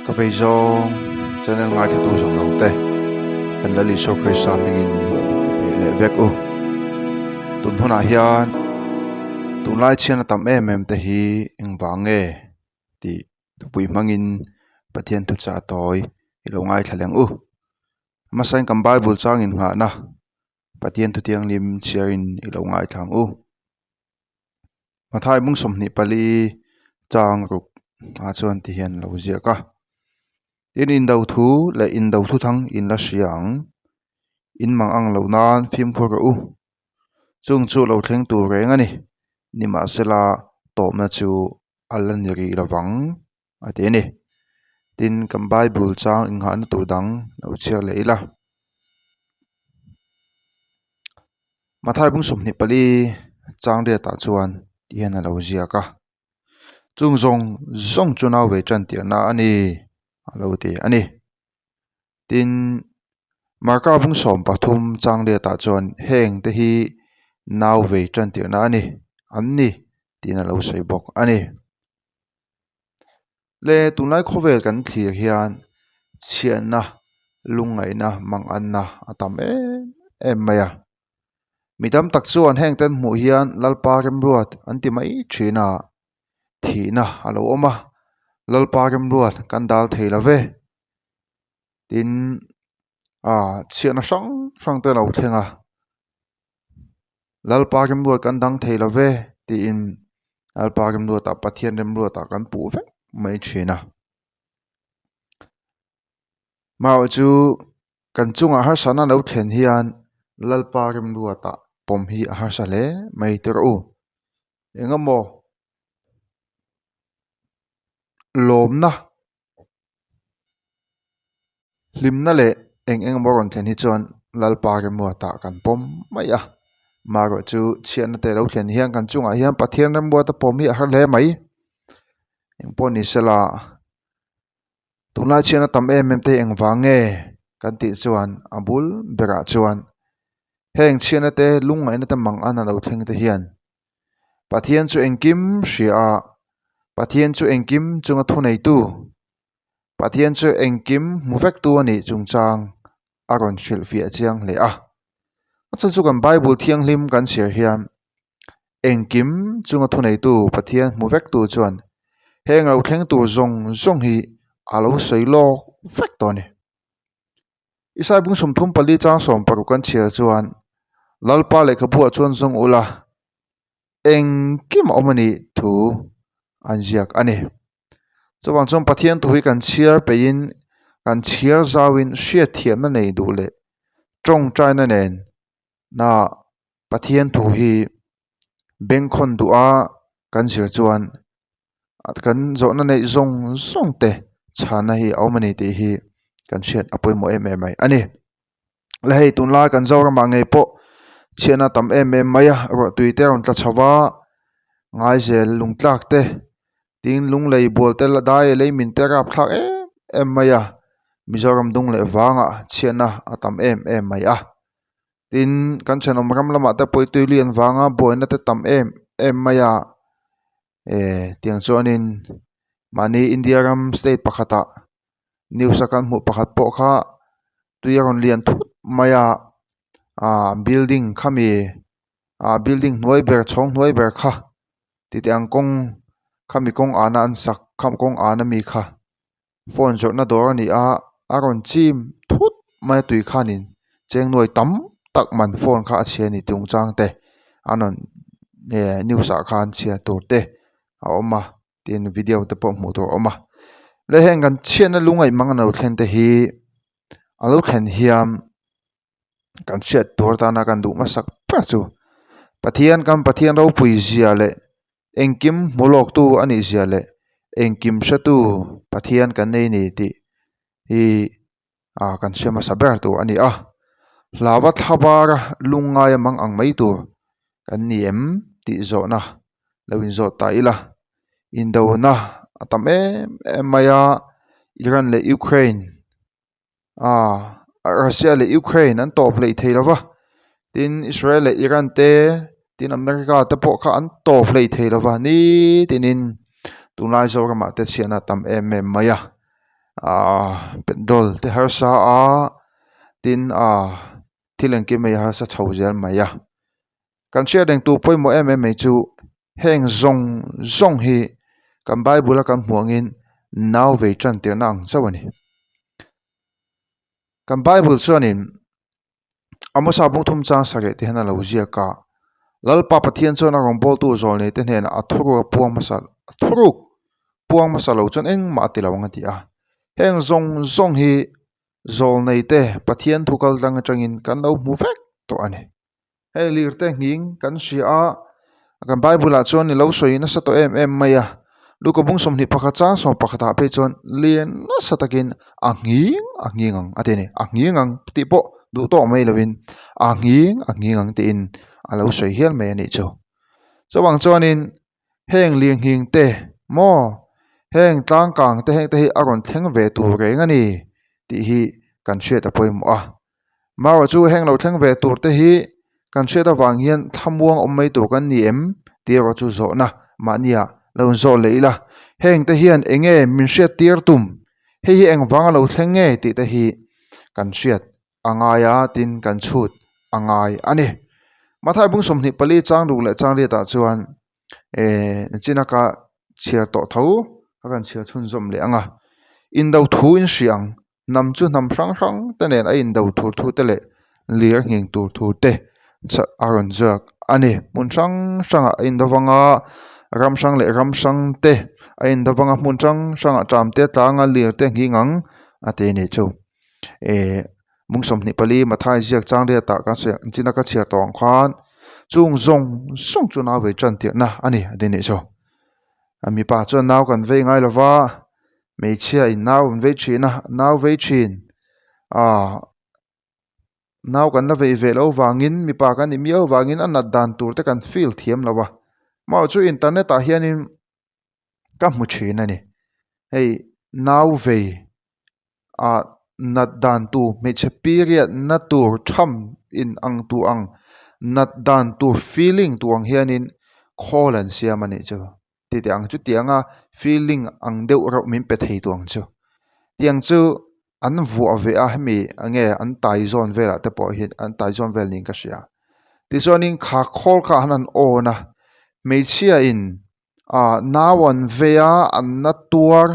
Ka vei zawng channel ngaithla tu zawng lo te kan Lal Isua Krista hmingin ka peih leh vek u. Tun hunah hian tunlai chhiatna tam em em te hi engvang nge tih thupui hmangin Pathian thuchah tawi i lo ngaithla leng u. Hmasain kan Bible changin nghahna Pathian thutianghlim chhiarin i lo ngaithla ang u. Mathai bung 24 chang ruk ah chuan ti hian a lo ziak a tin indo thu leh indo thu thang in la hria ang in mang ang loh nan fimkhur rawh u chung chu lo thleng tur reng a ni nimahsela tawpna chu a la ni rih lovang a ti a ni tin kan bible chang inghahna tur dang lo chhiar leh ila. Mathai bung 24 chang riatah chuan ti hian a lo ziak a chung zawng zawng chu nau ve tan tirhna a ni a lo ti a ni tin Marka bung 13 chang riatah chuan heng te hi nau ve tan tirhna a ni an ni tiin a lo sawi bawk a ni. Le tunlai khawvel kan thlir hian chhiatna lungngaihna manganna a tam em em mai a mi tam tak chuan heng te an hmuh hian Lalpa remruat an ti mai thin a thihna a lo awm a Lalpa remruat kan dal thei lo ve tin ah chhiatna hrang hrang te a lo thleng a. Lalpa remruat kan dang thei lo ve tiin Lalpa remruatah Pathian remruatah kan puh vek mai thin a. Marawh chu kan chungah harsatna lo thlen hian Lalpa remruatah pawm hi a harsa hle mai tirh u. Engemaw lawmna Hlimna leh eng eng emaw rawn thlen hi chuan Lalpa remruatah kan pawm mai a, marawh chu chhiatna te lo thlen hian kan chungah hian Pathian remruata pawm hi a har hle mai. Engpawh ni sela tunlai chhiatna tam em em te hi engvang nge kan tih chuan a bul berah chuan heng chhiatna te lungngaihna te mang an a lo thleng te hian Pathian chu engkim hria a, Pathian chu engkim chunga thuneitu. Pathian chu engkim hmu vek tu a nih chungchang a rawn hrilhfiah chiang hle a. A chhan chu kan Bible thianghlim kan chhiar hian engkim chunga thuneitu Pathian hmu vek tu chuan heng lo thleng tur zawng zawng hi a lo sawi lawk vek tawh a ni. Isai bung 34 chang 16 kan chhiar chuan Lalpa lehkhabuah chuan zawng ula engkim a awm a nih thu an ziak a ni. Chuvang chuan Pathian thu hi kan chhiar peihin kan chhiar zauhin hriatthiamna nei duh leh tawngtaina nen na Pathian thu hi bengkhawn duha kan zir chuan kan zawhna neih zawng zawng te chhana hi a awm a ni tih hi kan hriat a pawimawh em em mai a ni. La hei tunlai kan Zoramah ngei pawh chhiatna tam em em mai a ruahtui te a rawn tla chho va ngaizel lungtlak te tin lunglei bual te la dai lei min te rapthlak em em mai a Mizoram dung leh vangah chhiatna a tam em em mai a tin kan thenawm ram lamah te pawh tui lian vanga buaina te tam em em mai a eh tiang chuanin mahni India ram state pakhatah news a kan hmuh pakhat pawh kha tui a rawn lian thut mai a ah building khami ah building hnuai ber chhawng hnuai ber kha titeh ang kawng khami kawng ana an sak khami kawng ana mi kha phone zawrhna dawr a ni a a rawn chim thut mai a tui khanin cheng nuai tam tak man phone kha a chhia a ni chung chang te an rawn eh news ah khan chhiar tur te a awm a. Tin video te pawh hmuh tur a awm a le heng kan chhiatna lungngaih mang an lo thlen te hi a lo thlen hian kan hriat tur atana kan duh hmasak ber chu Pathian kan Pathian ropui zia leh engkim hmu lawk tu a nih zia leh engkim hretu Pathian kan nei a ni tih hi ah kan hre hmasa ber tur a ni a hlauva thla var a lungngai a mang ang mai tur kan ni em tih zawhna lo inzawt ta ila indona a tam em em mai a Iran leh Ukraine ah Russia leh Ukraine an tawp hleih thei lo va tin Israel leh Iran te tin America te pawh kha an tawp hleih thei lo va nitinin tunlai Zoramah te chhiatna a tam em em mai a. Ahh petrol te harsa a tin ahh thil engkim mai harsa chho zel mai a kan hriat reng tur pawimawh em em mai chu heng zawng zawng hi kan bible a kan hmuh angin nau vei tan tirhna ang chauh a ni kan bible chuanin Amosa bungthum chang sareh te hian a lo ziak a Lalpa Pathian chuan a rawngbawltu zawlnei te hnenah a thuruk a puang hmasa a thuruk puang hmasa lo chuan engmah a ti lo ang a ti a heng zawng zawng hi zawlnei te Pathian thu kal tlang atangin kan lo hmu vek tawh a ni hei lirte nghing kan hria a kan bible ah chuan i lo sawi nasa tawh em em mai a luka bung sawmhnih pakhat chang sawm pakhat ah phei chuan lian nasa takin a nghing a nghing ang a ti a ni a nghing ang tih pawh duh tawk mai lovin a nghing a nghing ang tiin a lo sawi hial mai a nih chu chuvang chuanin heng lirnghing te maw heng tlang kang te heng te hi a rawn thleng ve tur reng a ni tih hi kan hriat a pawimawh a. Marawh chu heng lo thleng ve tur te hi kan hriat avang hian thlamuang awm mai tur kan ni em tih erawh chu zawhna mahnia lo inzawh leh ila heng te hian eng nge min hriat tir tum hei hi engvanga lo thleng nge tih te hi kan hriat a ngai a tin kan chhut a ngai a ni. Mathai bung 24 chang ruk leh chang riatah chuan eh chin a ka chhiar tawh tho a kan chhiar chhunzawm leh ang a indo thu in hria ang. Hnam chu hnam hrang hrang te nen a indo tur thu te leh lir nghing tur thu te a rawn ziak a ni. Hmun hrang hrangah a indo vang a, ram hrang leh ram hrang te a indo vang a, hmun hrang hrangah ṭam te a tlang a, lir te a nghing ang a ti a nih chu. Ehh mung 24 Mathai ziak chang riatah kan sawi ang chin a ka chhiar tawh ang khan chung zawng zawng chu nau ve tan tirhna a ni a ti a nih chu. Mipa chuan nau kan vei ngai lo va. Hmeichhia in nau an vei thin a nau vei thin ah nau kan la vei ve loh vangin mipa kan nih miau vangin a nat dan tur te kan feel thiam lo a maw chu internet ah hianin ka hmu thin a ni hei nau vei ah nat dan tur hmeichhe period na tur tham in ang tur ang nat dan tur feeling tur ang hianin khawl an siam a nih chu. Ti teh ang chu tianga feeling ang deuh reuh min pe thei tur ang chu. Tiang chu an vuah ve a hemi enge an tai zawn velah te pawh hian an tai zawn vel niin ka hria. Tichuanin kha khawl kha han an awn a hmeichhia in ah nau an vei a an na tuar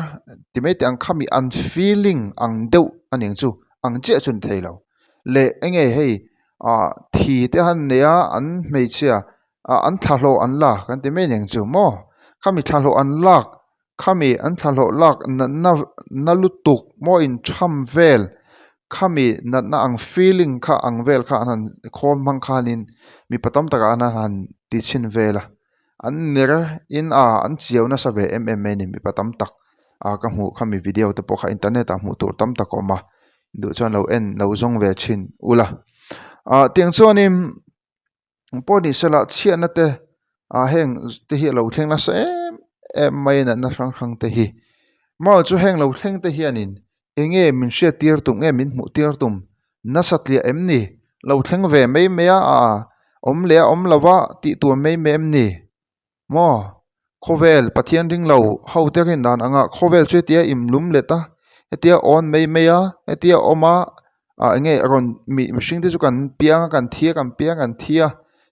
ti mai teh ang khami an feeling ang deuh a ni ang chu ang chiah chu a ni thei lo. Leh enge hei ah thi te han nei a an hmeichhia ah an thla hlawh an lak kan ti mai eng chu maw khami thla hlawh an lak khami an thla hlawh lak natna na lutuk maw intham vel khami natna ang feeling kha ang vel kha an han khawl hmang khanin mipa tam takah an han ti chhin vel a an ner in ah an chiau nasa ve em em mai a ni mipa tam tak ah ka hmuh khami video te pawh kha internet ah hmuh tur tam tak a awm a duh chuan lo en lo zawng ve thin ula ah tiang chuanin. Pawh ni sela chhiatna te ah heng te hi a lo thleng nasa em em mai a natna hrang hrang te hi maw chu heng lo thleng te hianin eng nge min hriat tir tum nge min hmuh tir tum nasa tliah em ni lo thleng ve mai mai a ah awm leh a awm lo va tih tur mai mai em ni. Maw? Khawvel Pathian ring lo ho te rin dan anga khawvel chu hetia imlum let a, hetia awn mai mai a, hetia awm a, ah eng nge rawn mi mihring te chu kan piang a kan thi a kan piang a kan thi a,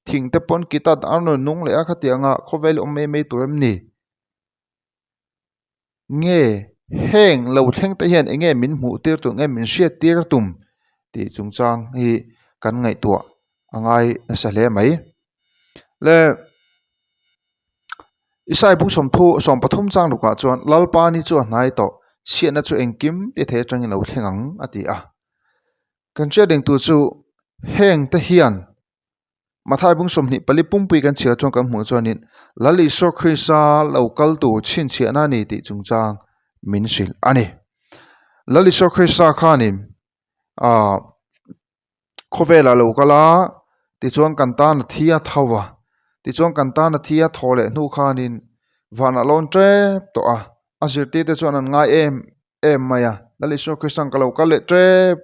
thing te pawn ki tat an rawn nung leh a khatiang a khawvel hi awm mai mai tur em ni? Nge heng lo thleng te hian eng nge min hmuh tir tur nge min hriat tir tum tih chungchang hi kan ngaihtuah a ngai nasa hle mai. Le Isai bung sawmthu sawmpathum chang lukah chuan Lalpa ni chu a hnai tawh chhiatna chu engkim ti thei atangin lo thleng ang a ti a. Kan hriat reng tur chu heng te hian Mathai bung 24 pumpui kan chhiar chuan kan hmuh chuanin Lal Isua Krista lo kal tur chhinchhiahna a ni tih chungchang min hrilh a ni. Lal Isua Krista khanin ah Khawvelah lo kal a, tichuan kan tan a thi a tho va, tichuan kan tan a thi a thaw leh hnu khanin vanah lawn tep tawh a, a zirtirte chuan an ngai em em mai a, Lal Isua Kristan ka lo kal leh tep,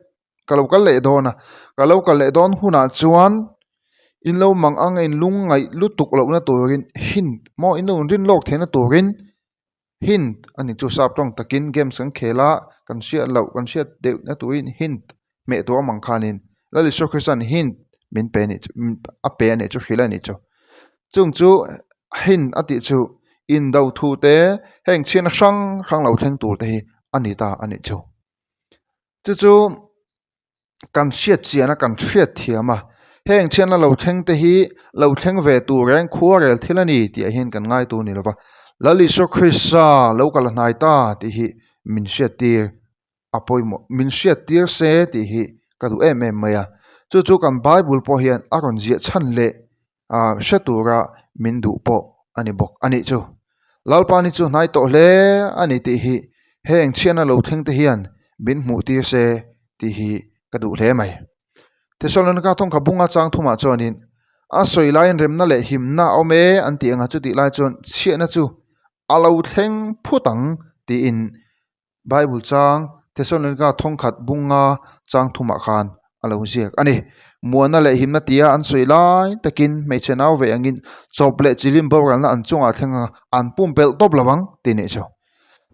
ka lo kal leh dawn a, ka lo kal leh dawn hunah chuan in lo mang ang a in lungngaih lutuk lohna turin hint maw in lo inrin lawk theihna turin. Hint a ni chu sap tawng takin games kan khel a kan hriat loh kan hriat deuh na turin hint hmeh tur awm ang khanin Lal Isua Krista'n hint min pe anih chu a pe anih chu hrilh anih chu. Chung chu hint a tih chu indo thu te heng chhiatna hrang hrang lo thleng tur te hi a ni ta anih chu. Chu chu. Kan hriat chian a, kan hriat thiam a, heng chhiatna lo thleng te hi lo thleng ve tur reng khuarel thil a ni tih ah hian kan ngai tur a ni lo va, Lal Isua Krista lo kal a hnai ta tih hi min hriat tir a pawimawh, min hriat tir se tih hi ka duh em em mai a, chu chu kan Bible pawh hian a rawn ziah chhan leh ah hre tura min duh pawh a ni bawk a nih chu. Lalpa ni chu hnai tawh hle a ni tih hi heng chhiatna lo thleng te hian min hmuh tir se tih hi ka duh hle mai. Thesalonika thawngkha bunga chang thumah chuanin a sawi laiin remna leh himna a awm e an tih anga chutih lai chuan chhiatna chu a lo thleng phut ang tiin Bible chang Thesalonika thawngkhat bunga chang thumah khan a lo ziak a ni. Muana leh himna tia an sawi lai takin hmeichhe nau ve angin chawp leh chilim boralna an chungah thleng a, an pumpelh tawp lo ang tih nih chu.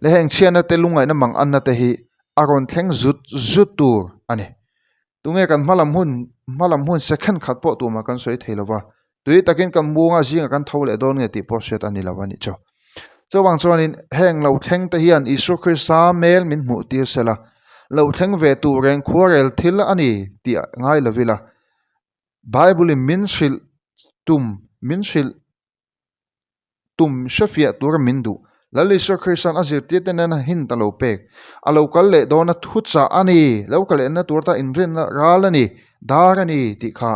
Le heng chhiatna te lungngaihna mang anna te hi a rawn thleng zut zut tur a ni. Tunge kan hmalam hun hmalam hun second khat pawh tumah kan sawi thei lo va, tui takin kan muanga zingah kan tho leh dawn nge tih pawh hriat a ni lo a nih chu. Chuvang chuanin heng lo thleng te hian Isua Krista hmel min hmuh tir se la, lo thleng ve tur reng khuarel thil a ni tih ngai lo ila, Bible in min hrilh tum min hrilh tum hrefiah tura min duh. Lal Isua Krista'n a zirtirte nena hint a lo pek. A lo kal leh dawna thuchah a ni, lo kal lehna tur ata inrinna ral a ni, dar a ni tih kha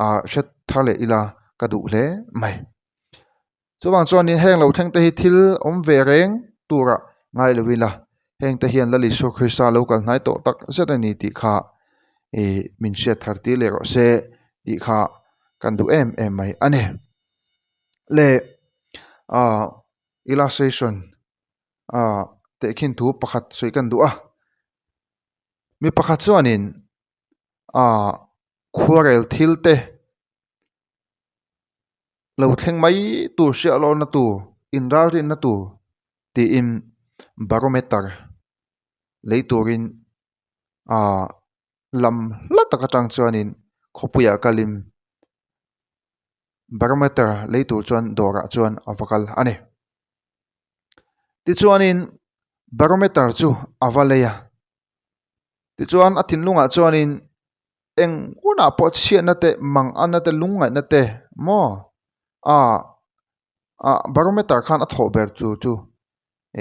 ah hre thar leh ila ka duh hle mai. Chuvang chuanin heng lo thleng te hi thil awm ve reng turah ngai lo ila, heng te hian Lal Isua Krista lo kal hnai tawh tak zet a ni tih kha ih min hriat thar tir leh rawh se tih kha kan duh em em mai a ni. Leh ah illustration ah tehkhin thu pakhat sawi kan duh a mi pakhat chuanin ah khuarel thil te lo thleng mai tur hriat lohna tur inralrinna tur tiin barometer lei turin ah. Lam hla tak atang chuanin khawpuiah kalin barometer lei tur chuan dawrah chuan a va kal a ni. Tichuanin barometer chu a va lei a, tichuan a thinlungah chuanin eng hunah pawh chhiatna te manganna te lungngaihna te maw ah ah barometer khan a thawh ber tur chu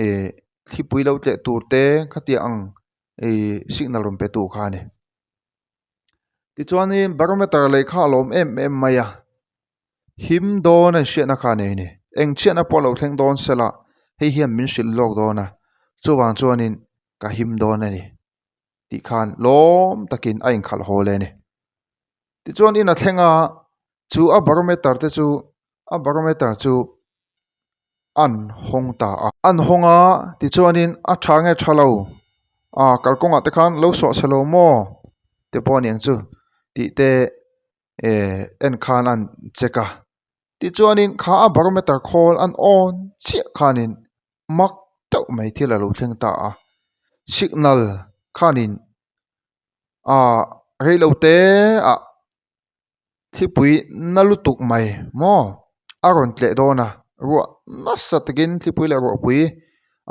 ih thlipui lo tleh tur te khatiang ang. Ih signal rawn pe tu kha a ni tichuanin barometer lei kha a lawm em em mai a him dawn a inhriatna kha a nei a ni eng chhiatna pawh a lo thleng dawn sela hei hian min hrilh lawk dawn a chuvang chuanin ka him dawn a ni tih khan lawm takin a inkhalh haw leh a ni tichuan in a thleng a chu a barometer te chu a barometer chu an hawng ta a. An hawng a tichuanin a tha nge tha lo ah kalkawngah te khan lo sawh chhe lo maw te pawh a ni ang chu tih te eh en khan an check a tichuanin kha a barometer khawl an awn chiah khanin mak deuh mai thil a lo thleng ta a signal khanin ah reilote ah. Thlipui na lutuk mai maw a rawn tleh dawn a ruah nasa takin thlipui leh ruahpui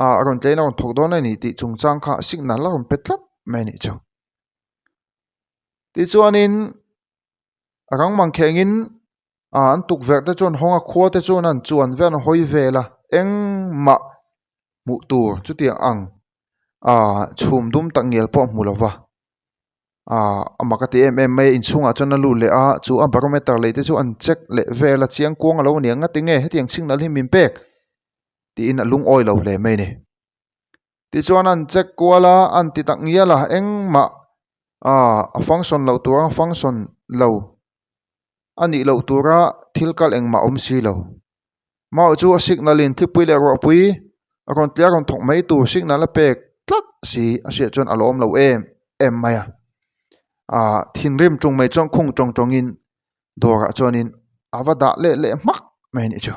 ah a rawn tlehin a rawn thawk dawn a ni tih chungchang kha signal a rawn pe tlat mai a nih chu. Tichuanin a rang mang khengin ah an tukverh te chuan hawng a khua te chuan an chuan vel an hawi vel a engmah hmuh tur chutiang ang ah chhum dum tak ngial pawh a hmu lo va. Ahh a mak a ti em em mai a inchhungah chuan a lut leh a chu a barometer lei te chu an check leh vel a chiang kuang a lo aniang nga tinge hetiang signal hi min pek tiin a lungawi lo hle mai a ni tichuan an check kual a an ti tak ngial a engmah ahh a function loh tur a function lo a nih loh tura thil kal engmah a awm si lo. Mau chu a signal in thipui leh ruahpui a rawn tle a rawn thawk mai tur signal a pek tlat si a hriat chuan a lawm lo em em mai a ah thinrim tung mai chuan khung tawng tawng in dawrah chuan in a va dah leh leh hmak mai a nih chu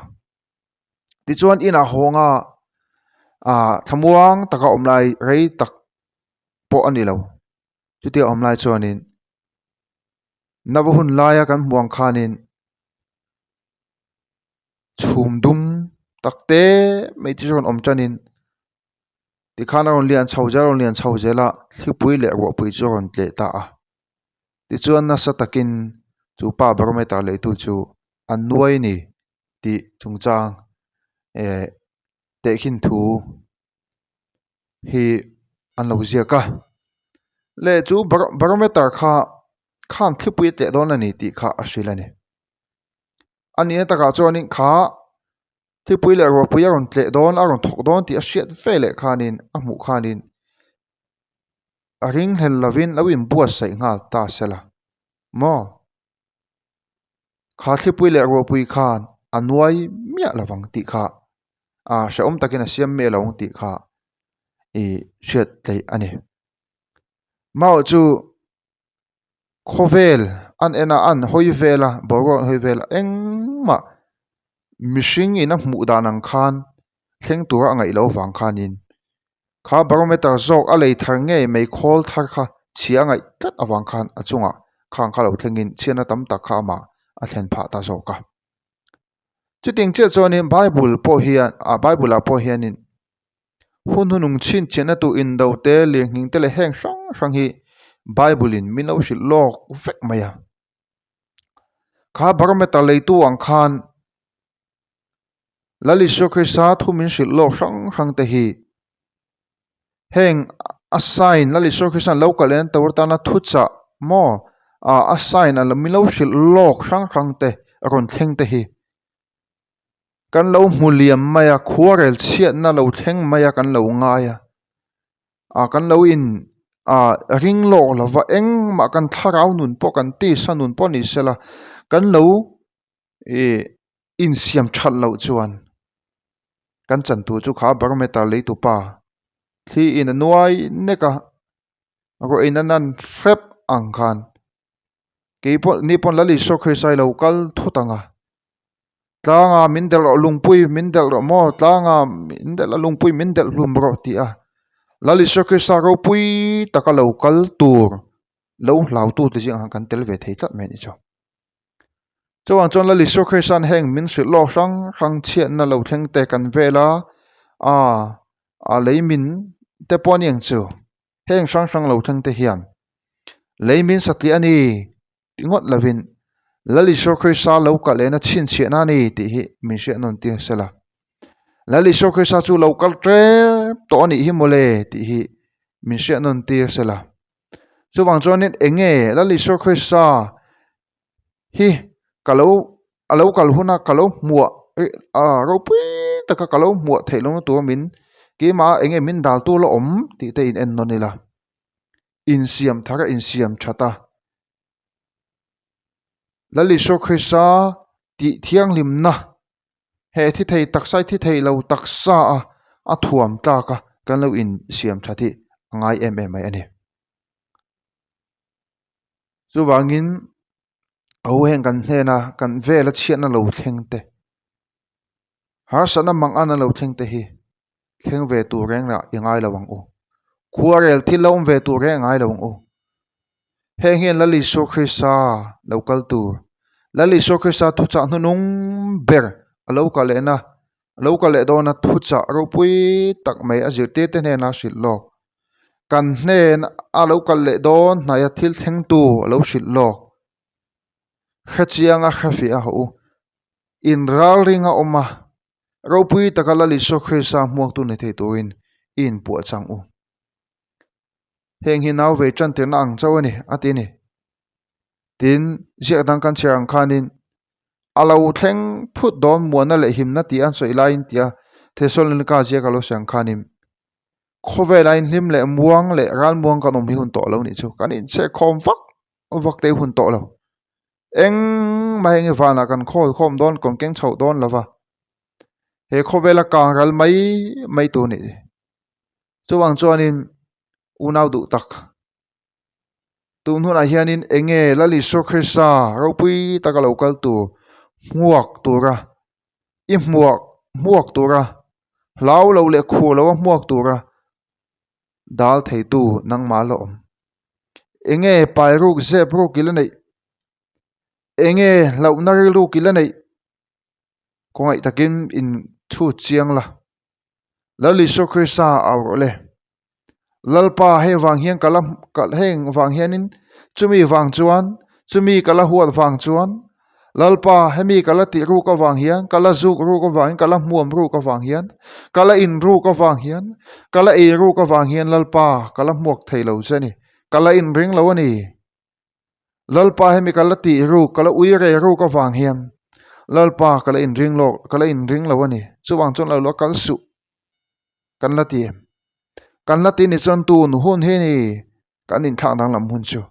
tichuan inah hawng a. Ah thlamuang taka awm lai rei tak pawh a ni lo. Chutia awm lai chuanin nava hun laia kan hmuh ang khanin chhum dum tak te mai te chu rawn awm tanin tikhan a rawn lian chho zel a rawn lian chho zel a thlipui leh ruahpui chu a rawn tleh ta a tichuan nasa takin chu pa barometer leitu chu a nuai a ni tih chungchang eh tehkhin thu hi an lo ziak a leh chu barometer kha khan thlipui a tleh dawn a ni tih kha a hrilh a ni a nihna takah chuanin kha thlipui leh ruahpui a rawn tleh dawn a rawn thawk dawn tih a hriat veleh khanin a hmuh khanin a ringhlel lovin lo inbuatsaih nghal ta sela maw. Kha thlipui leh ruahpui khan a nuai miah lo vang tih kha ah hrehawm takin a siam miah lo ang tih kha ih hriat theih a ni. Mau chu khawvel an en a an hawi vel a boruak an hawi vel a engmah mihring in a hmuh dan ang khan thleng tura a ngaih loh avang khanin Kha barometer zawk a lei thar ngei mai khawl thar kha chhia a ngaih tlat avang khan a chungah khang kha lo thlengin chhiatna tam tak kha amah a thlen phah ta zawk a. Chutiang chiah chuanin Bible pawh hian ah Bible ah pawh hianin hun hunung chhinchhiahna tur indo te lirnghing te leh heng hrang hrang hi Bible in min lo hrilh lawk vek mai a. Kha barometer leitu ang khan Lal Isua Krista thu min hrilh lawk hrang hrang te hi heng a sign Lal Isua Krista lo kal en tur atana thuchah maw ah a sign a min lo hrilh lawk hrang hrang te a rawn thleng te hi kan lo hmu liam mai a khuarel chhiatna lo thleng mai a kan lo ngai a ah kan lo in ah ring lawk lova engmah kan thlarau nun pawh kan tisa nun pawh ni sela kan lo ih insiam that loh chuan kan chan tur chu kha barometer lei tu pa thli in a nuai nek a rawh in a nan hrep ang khan keipawh ni pawn lal isua krista hi lo kal thut ang a tlanga min delh rawh lungpui min delh rawh maw tlanga min delh a lungpui min delh hlum rawh tih a lal isua krista ropui taka lo kal tur lo hlau tu te zingah khan kan tel ve thei tlat mai a ni chu. Chuvang chuan Lal Isua Krista'n heng min hrilh lawk hrang hrang chhiatna lo thleng te kan vel a, aa a lei min te pawh a ni ang chu. Heng hrang hrang lo thleng te hian lei min satliah a ni ti ngawt lovin Lal Isua Krista lo kal lehna chhinchhiahna a ni tih hi min hriat nawn tir sela. Lal Isua Krista chu lo kal tep tawh a nih hi mawle tih hi min hriat nawn tir sela. Chuvang chuanin eng nge Lal Isua Krista hi ka lo a lo kal huna ka lo hmuah ah ropui taka ka lo hmuah theih lohna tur min keimah eng nge min dal tu la awm tih te in en nawn ila insiam thar a insiam that a Lal Isua Krista tih thianghlimna he thi thei taksa hi thi thei lo taksa a a thuam tlak a kan lo insiam that hi a ngai em em mai a ni. Chuvangin a hu heng kan hnena kan vela chhiatna lo thleng te harsatna mang ana lo thleng te hi thleng ve tur reng lah i ngai lo ang u. Khuarel thil la awm ve tur reng a ngai lo ang u. Heng hian Lal Isua Krista lo kal tur Lal Isua Krista thuchah hnunung ber a lo kal lehna a lo kal leh dawna thuchah ropui tak mai a zirtir te hnena hrilh lawk. Kan hnen a lo kal leh dawn hnaia thil thlengtu a lo hrilh lawk. Hrechianga hrefiah a hawh u. Inralring a awm a, ropui taka Lal Isua Krista hmuaktu ni thei turin i inpuah chang u. Heng hi nau vei tan tirna ang chauh a ni a ti a ni. Tin, ziak dang kan chhiar ang khanin a lo thleng phut dawn muanna leh himna tih an sawi laiin tia Thesalonika ziak a lo sawi ang khanin Khawvela inhlim leh muang leh ralmuang kan awm hi hun tawh lo nih chu kan inchhek khawm vak vak te hi hun tawh lo. Engmah heng hi vanah kan khawl khawm dawn kan keng chhoh dawn lo va, he khawvela kang ral mai mai tur nih. Chuvang chuanin unau duh tak tun hunah hianin eng nge Lal Isua Krista ropui taka lo kal tur hmuak tura i hmuak hmuak tura. Hlau lo leh khuh lo a hmuak tura dal theitu nangmah la awm. Enge pai ruk zep ruk i la neih? Enge hlauhna rilruk i la neih? Khawngaih takin in chhut chiang la. Lal Isua Krista au rawh le. Lalpa hei vang hian ka la heng vang hianin chumi vang chuan chumi ka la huat vang chuan Lalpa hemi ka la tih ruk avang hian ka la zuk ruk avangin ka la hmuam ruk avang hian ka la in ruk avang hian ka la ei ruk avang hian Lalpa ka la hmuak thei lo che a ni ka la inring lo a ni. Lalpa hemi ka la tih ruk ka la ui rei ruk avang hian Lalpa ka la inring lawk ka la inring lo a ni. Chuvang chuan lo la kal suh kan la ti em? Kan la ti ni chuan tun hun hi ni kan inthlak danglam hun chu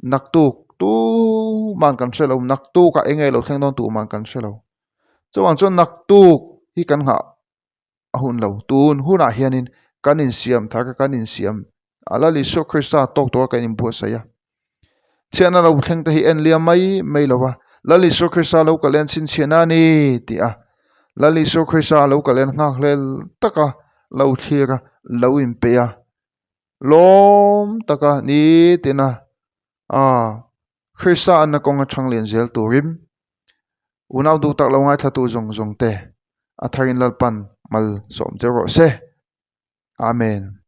naktuk tuman kan hre lo naktuk ah eng nge lo thleng dawn tuman kan hre lo. Chuvang chuan naktuk hi kan nghah a hun lo. Tun hunah hianin kan insiam thar a, kan insiam a Lal Isua Krista tawk tura kan inbuatsaih a. Chhiatna lo thleng te hi en liam mai mai lo va, Lal Isua Krista lo kal en chhinchhiahna a ni tih a, Lal Isua Krista lo kal en nghakhlel taka lo thlir a, lo inpeih a, lawm taka nitina a Krista anna kawnga chhang lian zel turin unau duh tak lo ngaithlatu zawng zawng te a tharin Lalpan mal sawm che rawh se. Amen.